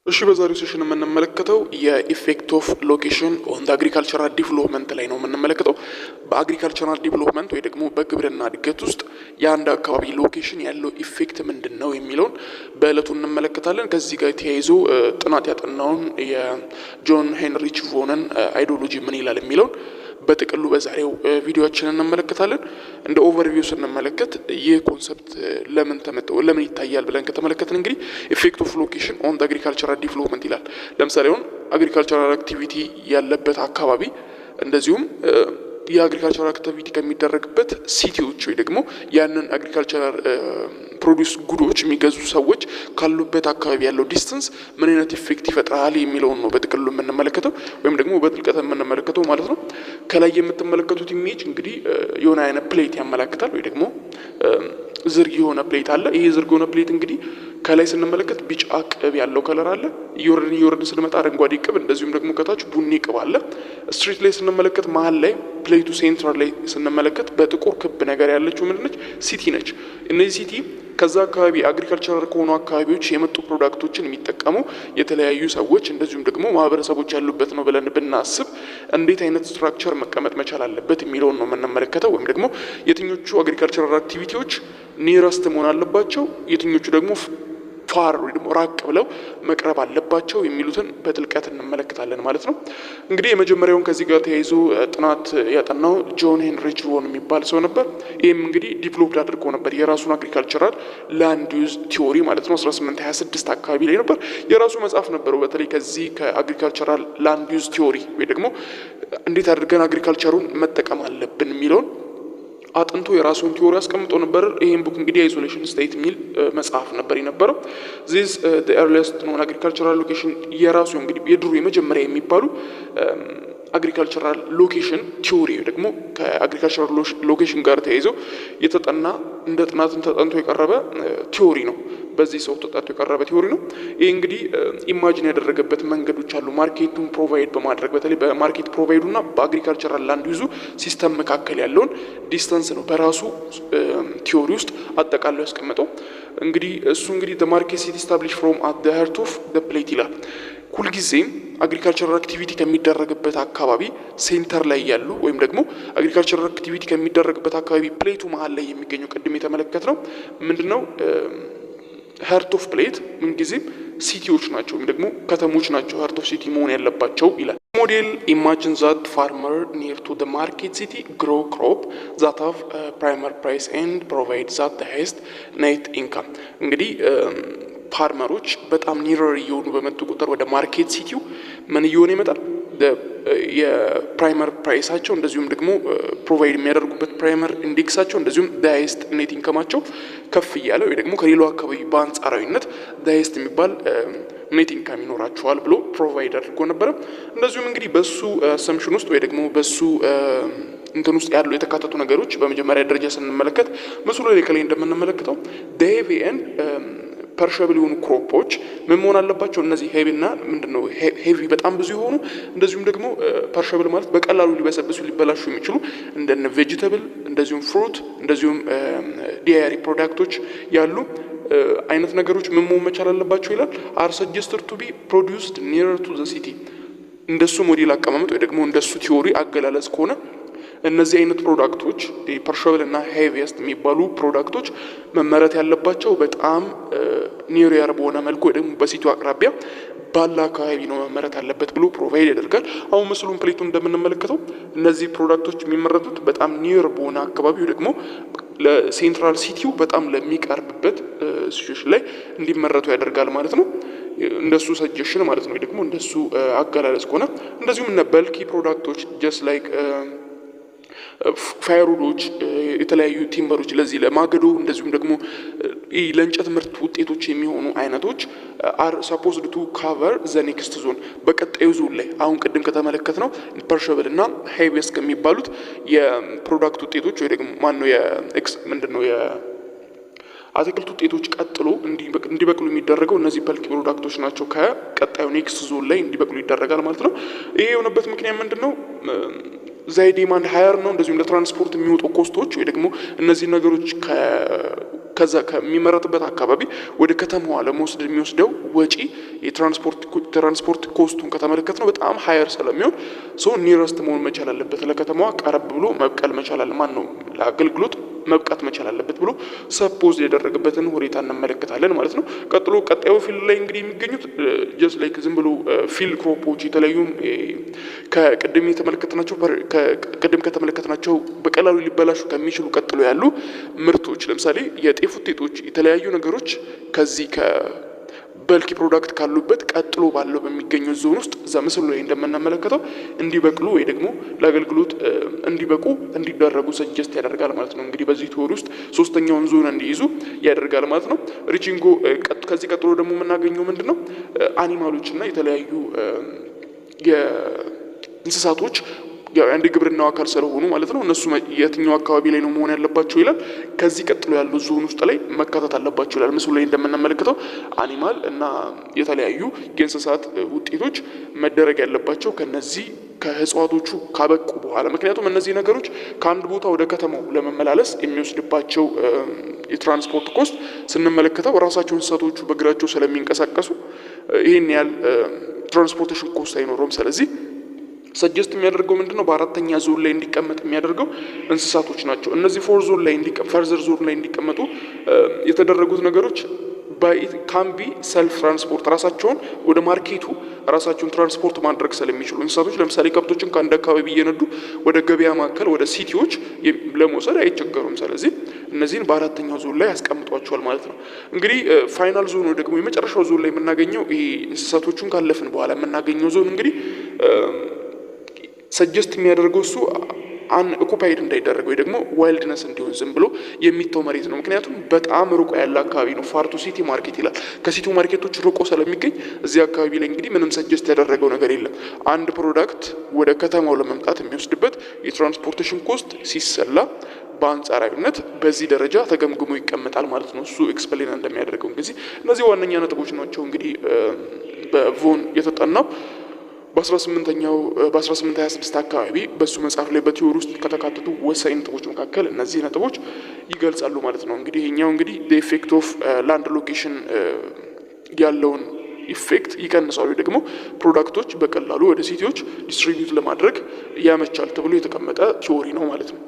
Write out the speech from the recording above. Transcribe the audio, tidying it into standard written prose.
እሺ፣ በዛሬው session የምንመለከተው የ effect of location on agricultural development ላይ ነው የምንመለከተው። በ agricultural development ወይ ደግሞ በግብርና እድገት ውስጥ የአንድ አካባቢ location ያለው effect ምንድን ነው የሚለውን በእለቱ እንመለከታለን። ከዚህ ጋር ተያይዞ ጥናት ያጠናውን የጆን ሄንሪች ቮንን ideology ምን ይላል የሚለውን በጥቅሉ በዛሬው ቪዲዮችን እንመለከታለን። እንደ overview ስንመለከት ይህ concept ለምን ተመጣ፣ ለምን ይታያል ብለን ከተመለከትን እንግዲህ effect of location on agricultural development ይላል። ለምሳሌ አሁን agricultural activity ያለበት አካባቢ እንደዚሁም የ agricultural activity ከሚደረግበት city ዎች ወይ ደግሞ ያንን agricultural produce good ኦች የሚገዙ ሰዎች ካሉበት አካባቢ ያለው distance ምን አይነት effect ይፈጥራል የሚለውን ነው በጥቅሉ የምንመለከተው ወይም ደግሞ በጥልቀት የምንመለከተው ማለት ነው። ከላይ የምትመለከቱት image እንግዲህ የሆነ አይነት plate ያመላክታል ወይ ደግሞ ዝርግ የሆነ plate አለ። ይሄ ዝርግ የሆነ plate እንግዲህ ከላይ ስንመለከት ቢጫ ቅብ ያለው color አለ። እየወረድን እየወረድን ስንመጣ አረንጓዴ ቅብ፣ እንደዚሁም ደግሞ ከታች ቡኒ ቅብ አለ። Street ላይ ስንመለከት መሀል ላይ plate ኡ center ላይ ስንመለከት በጥቁር ክብ ነገር ያለችው ምንድነች? City ነች። እነዚህ city ከዛ አካባቢ agricultural ከሆኑ አካባቢዎች የመጡ product ኦችን የሚጠቀሙ የተለያዩ ሰዎች እንደዚሁም ደግሞ ማህበረሰቦች ያሉበት ነው ብለን ብናስብ እንዴት አይነት structure መቀመጥ መቻል አለበት የሚለውን ነው የምንመለከተው። ወይም ደግሞ የትኞቹ agricultural activity ዎች nearest መሆን አለባቸው፣ የትኞቹ ደግሞ far ወይ ደግሞ ራቅ ብለው መቅረብ አለባቸው የሚሉትን በጥልቀት እንመለከታለን ማለት ነው። እንግዲህ የመጀመሪያውን ከዚህ ጋር ተያይዞ ጥናት ያጠናው ጆን ሄንሪች ቮን የሚባል ሰው ነበር። ይህም እንግዲህ developed አድርጎ ነበር የራሱን agricultural land use theory ማለት ነው። 1826 አካባቢ ላይ ነበር፣ የራሱ መጽሐፍ ነበረው። በተለይ ከዚህ ከ agricultural land use theory ወይ ደግሞ እንዴት አድርገን agriculture ኡን መጠቀም አለብን የሚለውን አጥንቶ የራሱን theory አስቀምጦ ነበር። ይህም book እንግዲህ Isolation State የሚል መጽሐፍ ነበር የነበረው። This earliest known agricultural location የራሱ እንግዲህ የድሮ የመጀመሪያ የሚባሉ agricultural location theory ደግሞ ከ agricultural location ጋር ተያይዞ የተጠና፣ እንደ ጥናትን ተጠንቶ የቀረበ theory ነው። በዚህ ሰው ተጠንቶ የቀረበ theory ነው። ይህ እንግዲህ imagine ያደረገበት መንገዶች አሉ። Market ኡን provide በማድረግ፣ በተለይ በ market provide ኡ እና በ agricultural land use ኡ system መካከል ያለውን distance ነው በራሱ theory ውስጥ አጠቃሎ ያስቀመጠው። እንግዲህ እሱ እንግዲህ market city establish from at heart of plate ይላል። ሁልጊዜም agricultural activity ከሚደረግበት አካባቢ center ላይ ያሉ ወይም ደግሞ agricultural activity ከሚደረግበት አካባቢ plate ኡ መሀል ላይ የሚገኘው፣ ቅድም የተመለከትነው ምንድነው፣ heart of plate ምንጊዜም city ዎች ናቸው ወይም ደግሞ ከተሞች ናቸው heart of city መሆን ያለባቸው ይላል። Model imagine that farmer near to the market city grow crop that have premier price and provide that the highest net income። እንግዲህ farmer ኦች በጣም nearer እየሆኑ በመጡ ቁጥር ወደ market city ው ምን እየሆነ ይመጣል? የ premier price ኣቸው እንደዚሁም ደግሞ provide የሚያደርጉበት premier index ኣቸው እንደዚሁም highest net income ኣቸው ከፍ እያለ ወይ ደግሞ ከሌላው አካባቢ በአንጻራዊነት highest የሚባል net income ይኖራቸዋል ብሎ provide አድርጎ ነበረ። እንደዚሁም እንግዲህ በሱ assumption ውስጥ ወይ ደግሞ በሱ እንትን ውስጥ ያሉ የተካተቱ ነገሮች በመጀመሪያ ደረጃ ስንመለከት ምስሉ ላይ ከላይ እንደምንመለከተው heavy and perishable የሆኑ crop ኦች ምን መሆን አለባቸው? እነዚህ heavy እና ምንድነው heavy በጣም ብዙ የሆኑ፣ እንደዚሁም ደግሞ perishable ማለት በቀላሉ ሊበሰብሱ ሊበላሹ የሚችሉ እንደነ vegetable እንደዚሁም fruit እንደዚሁም dairy product ኦች ያሉ አይነት ነገሮች ምን መሆን መቻል አለባቸው ይላል። Are suggested to be produced nearer to the city። እንደሱ ሞዴል አቀማመጥ ወይ ደግሞ እንደሱ theory አገላለጽ ከሆነ እነዚህ አይነት product ኦች፣ perishable እና heaviest የሚባሉ product ኦች መመረት ያለባቸው በጣም nearer በሆነ መልኩ ወይ ደግሞ በ city ው አቅራቢያ ባለ አካባቢ ነው መመረት አለበት ብሎ provide ያደርጋል። አሁን ምስሉን plate ኡ እንደምንመለከተው እነዚህ product ኦች የሚመረቱት በጣም near በሆነ አካባቢ ወይ ደግሞ ለ central city ው በጣም ለሚቀርብበት situation ላይ እንዲመረቱ ያደርጋል ማለት ነው። እንደሱ suggestion ማለት ነው፣ ወይ ደግሞ እንደሱ አገላለጽ ከሆነ እንደዚሁም እነ bulky product ኦች just like firewood ኦች፣ የተለያዩ timber ኦች ለዚህ ለማገዶ እንደዚሁም ደግሞ ለእንጨት ምርት ውጤቶች የሚሆኑ አይነቶች are supposed to cover the next zone። በቀጣዩ ዞን ላይ አሁን ቅድም ከተመለከትነው perishable እና heaviest ከሚባሉት የ product ውጤቶች ወይ ደግሞ ማን ነው የኤክስ ምንድን ነው አትክልት ውጤቶች ቀጥሎ እንዲበቅሉ የሚደረገው እነዚህ bulky product ኦች ናቸው። ከቀጣዩ next zone ላይ እንዲበቅሉ ይደረጋል ማለት ነው። ይሄ የሆነበት ምክንያት ምንድን ነው? They demand higher ነው። እንደዚሁም ለትራንስፖርት የሚወጡ cost ኦች ወይ ደግሞ እነዚህ ነገሮች ከዛ ከሚመረትበት አካባቢ ወደ ከተማዋ ለመውሰድ የሚወስደው ወጪ የ transport cost ኡን ከተመለከትነው በጣም higher ስለሚሆን so nearest መሆን መቻል አለበት፣ ለከተማዋ ቀረብ ብሎ መብቀል መቻል አለ ማን ነው ለአገልግሎት መብቃት መቻል አለበት ብሎ suppose ያደረገበትን ሁኔታ እንመለከታለን ማለት ነው። ቀጥሎ ቀጣዩ field ላይ እንግዲህ የሚገኙት just like ዝም ብሎ field crop ኦች፣ የተለያዩ ከቅድም የተመለከትናቸው ቅድም ከተመለከትናቸው በቀላሉ ሊበላሹ ከሚችሉ ቀጥሎ ያሉ ምርቶች፣ ለምሳሌ የጤፍ ውጤቶች፣ የተለያዩ ነገሮች ከዚህ ከ bulky product ካሉበት ቀጥሎ ባለው በሚገኘው ዞን ውስጥ እዛ ምስሉ ላይ እንደምንመለከተው እንዲበቅሉ ወይ ደግሞ ለአገልግሎት እንዲበቁ እንዲደረጉ suggest ያደርጋል ማለት ነው። እንግዲህ በዚህ theory ውስጥ ሶስተኛውን ዞን እንዲይዙ ያደርጋል ማለት ነው። ሪቺንጎ ከዚህ ቀጥሎ ደግሞ የምናገኘው ምንድን ነው? Animal ኦች እና የተለያዩ የእንስሳቶች ያው የአንድ ግብርናው አካል ስለሆኑ ማለት ነው። እነሱ የትኛው አካባቢ ላይ ነው መሆን ያለባቸው ይላል። ከዚህ ቀጥሎ ያለው ዞን ውስጥ ላይ መካተት አለባቸው ይላል። ምስሉ ላይ እንደምንመለከተው animal እና የተለያዩ የእንስሳት ውጤቶች መደረግ ያለባቸው ከነዚህ ከእጽዋቶቹ ካበቁ በኋላ፣ ምክንያቱም እነዚህ ነገሮች ከአንድ ቦታ ወደ ከተማው ለመመላለስ የሚወስድባቸው የ transport cost ስንመለከተው ራሳቸው እንስሳቶቹ በእግራቸው ስለሚንቀሳቀሱ ይህን ያህል transportation cost አይኖረውም። ስለዚህ suggest የሚያደርገው ምንድን ነው? በአራተኛ ዞን ላይ እንዲቀመጥ የሚያደርገው እንስሳቶች ናቸው። እነዚህ fourth zone ላይ further zone ላይ እንዲቀመጡ የተደረጉት ነገሮች can be self transport፣ ራሳቸውን ወደ market ኡ ራሳቸውን ትራንስፖርት ማድረግ ስለሚችሉ፣ እንስሳቶች ለምሳሌ ከብቶችን ከአንድ አካባቢ እየነዱ ወደ ገበያ ማዕከል ወደ city ዎች ለመውሰድ አይቸገሩም። ስለዚህ እነዚህን በአራተኛው ዞን ላይ ያስቀምጧቸዋል ማለት ነው። እንግዲህ final zone ደግሞ የመጨረሻው ዞን ላይ የምናገኘው፣ ይሄ እንስሳቶቹን ካለፍን በኋላ የምናገኘው ዞን እንግዲህ suggest የሚያደርገው እሱ unoccupied እንዳይደረግ ወይ ደግሞ wildness እንዲሆን ዝም ብሎ የሚተው መሬት ነው። ምክንያቱም በጣም ርቆ ያለ አካባቢ ነው። Far to city market ይላል። ከ city market ኦች ርቆ ስለሚገኝ እዚህ አካባቢ ላይ እንግዲህ ምንም suggest ያደረገው ነገር የለም። አንድ product ወደ ከተማው ለመምጣት የሚወስድበት የ transportation cost ሲሰላ በአንጻራዊነት በዚህ ደረጃ ተገምግሞ ይቀመጣል ማለት ነው። እሱ explain እንደሚያደርገው እንግዲህ እነዚህ ዋነኛ ነጥቦች ናቸው። እንግዲህ በቮን የተጠናው በ18ኛው በ1826 አካባቢ በእሱ መጽሐፍ ላይ በ theory ውስጥ ከተካተቱ ወሳኝ ነጥቦች መካከል እነዚህ ነጥቦች ይገልጻሉ ማለት ነው። እንግዲህ ይሄኛው እንግዲህ effect of land location ያለውን effect ይቀንሳሉ፣ ደግሞ product ኦች በቀላሉ ወደ city ዎች distribute ለማድረግ ያመቻል ተብሎ የተቀመጠ theory ነው ማለት ነው።